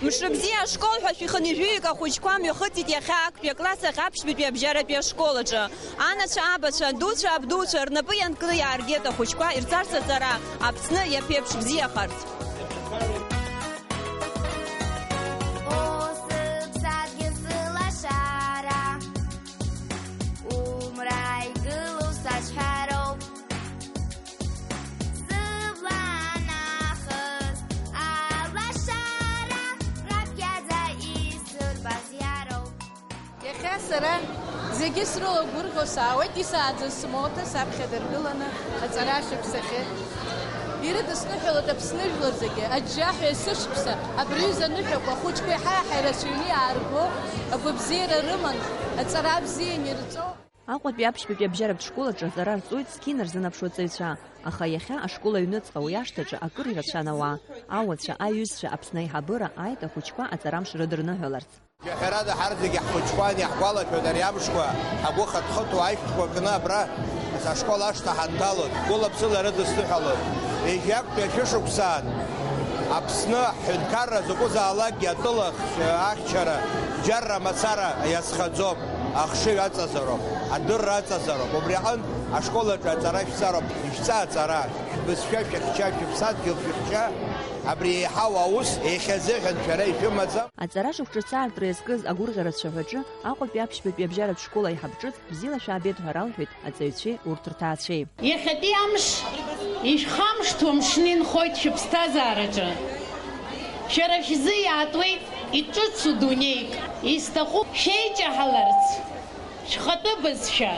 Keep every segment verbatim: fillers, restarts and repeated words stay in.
Мшыбзиа ашкол ҳәа шәихынҩажәаҩык ахәыҷқәа мҩахыҵит иахьа актәи акласс ахь аԥшьбатәи абжьаратәи ашкол аҿы. Анацәа, абацәа, адуцәа, абдуцәа рнапы ианкны иааргеит ахәыҷқәа ирцарц аҵара, Аԥсны иаԥеиԥш бзиахарц. О, сыԥсадгьыл, сылашара, умра игылоу саҿҳәароуп. Сыбла нахыс алашара, раб иаӡа исырбаз иароуп. Иахьа сара зегьы срылагәырӷьо саауеит, исааӡаз смоҭа саԥхьа дыргыланы аҵара ашықәсахьы. Ирыдысныҳәалоит Аԥсны жәлар зегьы, аџьџьаҳәа есышықәса абри аҩыза аныҳәақәа ахәыҷқәа еиҳа-еиҳа ирацәаҩны иаарго, агәабзиара рыман, аҵара бзиа инирҵо. Аҟәатәи аԥшьбатәи абжьаратә школ аҿы аҵара рҵоит зқьи нарзынаԥшуа аҵаҩцәа, аха иахьа ашкол аҩныҵҟа уи ашҭаҿы акыр ирацәан ауаа, ауацәа, аиҩызцәа, Аԥсны аиҳабыра ааит ахәыҷқәа аҵарамш рыдырныҳәаларц. Џьаҳәарада ҳарҭ зегьы ҳхәыҷқәан, иаҳгәалашәоит ари амшқәа, ҳгәы хатәхатәуа аишәҭқәа кны абра ашкол ашҭа ҳанҭалоз, гәылаԥсыла ирыдысныҳәалоз. Ҩажәи актәи ашәышықәсаан Аԥсны ҳҳәынҭқарра закәызаалакгьы атәыла ахьчара, џьарра мацара иазхаӡом, ахшыҩ аҵазароуп, адырра аҵазароуп. Убри аҟынтә ашкол аҿы аҵара шәҵароуп, ишәҵа аҵара, шәбызшәа шәыхьча, шәыԥсадгьыл шәыхьча, абри еиҳау аус иахьазыҳәан шәара ишәымаӡам. Аҵара шықәса ҿыц аартра иазкыз агәырӷьара цәаҳәаҿы Аҟәатәи аԥшьбатәи абжьаратә школ аиҳаб ҿыц бзиала шәаабеит ҳәа ралҳәеит аҵаҩцәеи урҭ рҭаацәеи. Иахьатәи амш ишәхамышҭуа мшны инхоит шәыԥсҭазаараҿы. Шәара шәзы иаатуеит иҿыцу дунеик. Исҭахуп шәеиҷаҳаларц, шәхатәы бызшәа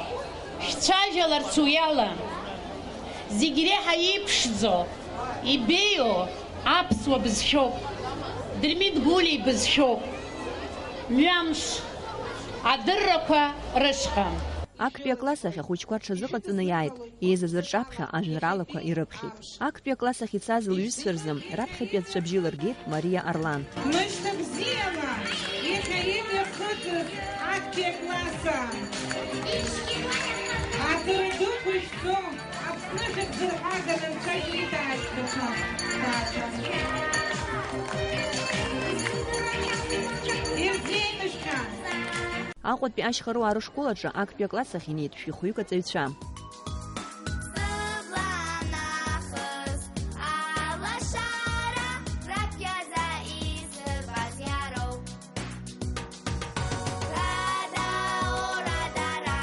шәцәажәаларц уи ала. Зегь реиҳа иԥшӡоу, ибеиоу аԥсуа бызшәоуп. Дырмит Гәлиа ибызшәоуп. Мҩамш, адыррақәа рышҟа. Актәи акласс ахь ахәыҷқәа рҽазыҟаҵаны иааит, еизаз рҿаԥхьа ажәеинраалақәа ирыԥхьеит. Актәи акласс ахь ицаз лҩызцәа рзы раԥхьатәи аҵәҵәабжьы лыргеит Мариа Арлан. Мышьҭа бзиала, иахьа имҩахыҵыз актәи акласс. Аҵара дуқәа шәҵом, Аԥсны шәыбзырҳаган анцәа ириҭааит шәхы. Ирзеиӷьышәшәа. Аҟәатәи ашьхаруаа рышкол аҿы актәи акласс ахь инеит шәи хәҩык аҵаҩцәа. Сыбла нахыс алашара, раб иаӡа исырбаз иароуп. Радао, радара.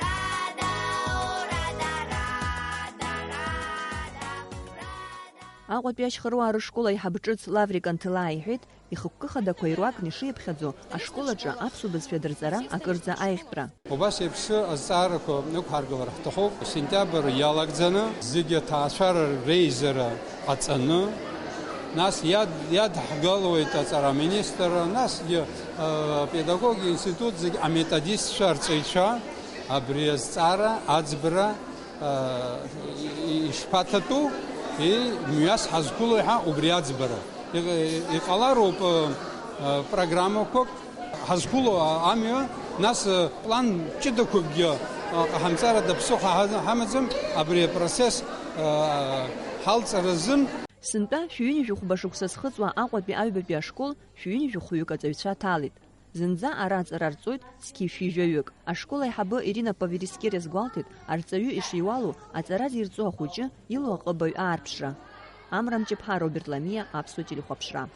Радао, радара, дара, да, рада. Аҟәатәи ашьхаруаа рышкол аиҳаб ҿыц Лаврик Анҭылаа иҳәеит, ихықәкы хадақәа ируакны ишиԥхьаӡо, ашкол аҿы аԥсуа бызшәа дырҵара акырӡа аиӷьтәра. Убас еиԥш азҵаарақәа ықәҳаргылар ҳҭахуп. Сентиабр иалагӡаны зегьы аҭаацәара реизара ҟаҵаны, нас иад-, иадҳгалоит аҵара аминистрра, насгьы, э, апедагогиа институт зегь аметодистцәа, арҵаҩцәа абри азҵаара аӡбара, э, и-, ишԥаҭатәу, и-, мҩас ҳазқәылои ҳәа убри аӡбара. Иҟ-, иҟалароуп, э, э, программақәак ҳазқәыло амҩа, нас, э, план ҷыдақәакгьы, э, ҟаҳамҵарада ԥсыхәа ҳа-, ҳамаӡам, абри апроцесс, э, ҳалҵра азын. Сынтәа шәҩынҩажәи хәба шықәса зхыҵуа Аҟәатәи аҩбатәи ашкол шәҩынҩажәи хәҩык аҵаҩцәа ҭалеит. Зынӡа ара аҵара рҵоит зқьи шәи жәаҩык. Ашкол аиҳабы Ирина Павелискер иазгәалҭеит, арҵаҩы ишиуалу, аҵара зирҵо ахәыҷы илоу аҟыбаҩ аарԥшра. Амра Мҷыԥҳа, Роберт Ламиа, Аԥсуа телехәаԥшра.